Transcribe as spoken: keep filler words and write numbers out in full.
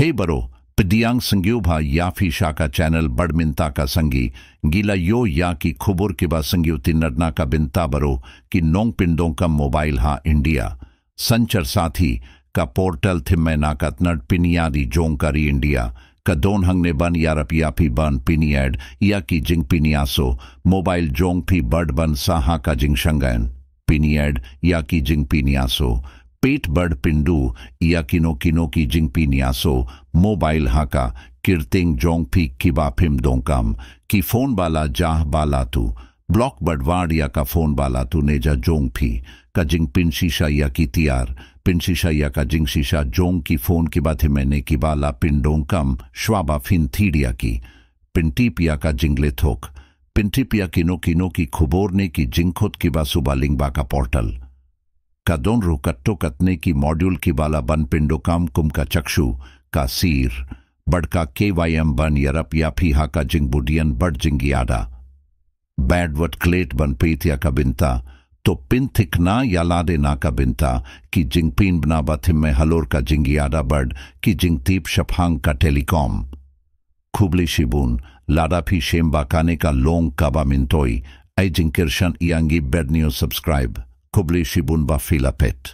E baro, pdiang sngewbha ïa phi sha ka channel Bad Mynta ka Sngi, ngi la ïoh ïa ki khubor kiba sngewtynnad na ka bynta baro ki nongpyndonkam mobile ha India. Sanchar Saathi, ka portal thymmai na ka tnad pynïadei jong ka ri India, ka don hangne ban ïarap ïa phi ban pynïaid ïa ki jingpynïasoh mobile jong phi bad ban sah ha ka jingshngaiñ. Pynïaid ïa ki jingpynïasoh, peit bad pynduh ïa kino kino ki jingpynïasoh mobile ha ka kyrteng jong phi kiba phim donkam, ki phone ba la jah ba la tuh. Block bad wad ïa ka phone ba la tuh ne jah jong phi. Ka jingpynshisha ïa ki tiar, pynshisha ïa ka jingshisha jong ki phone kiba thymmai ne kiba la pyndonkam shwa ba phin thied ïa ki. Pyntip ïa ka jinglehthok, pyntip ïa kino kino ki khubor ne ki jingkhot kiba suba lyngba ka portal. Ka don ruh katto katne ki module kiba lah ban pyndonkam kum ka Chakshu, ka Seer, bad ka K Y M ban ïarap ïa phi ha ka jingbudian bad jingïada. Bad wat klet ban peit ïa ka bynta, to pynthikna ïa lade na ka bynta ki jingpynbna ba thymmai halor ka jingïada bad ki jingtip shaphang ka telecom. Khublei shibun, lada phi shem ba kane ka long kaba myntoi, ai jingkyrshan ïa ngi bad ne subscribe. Khublei shibun ba phi la peit.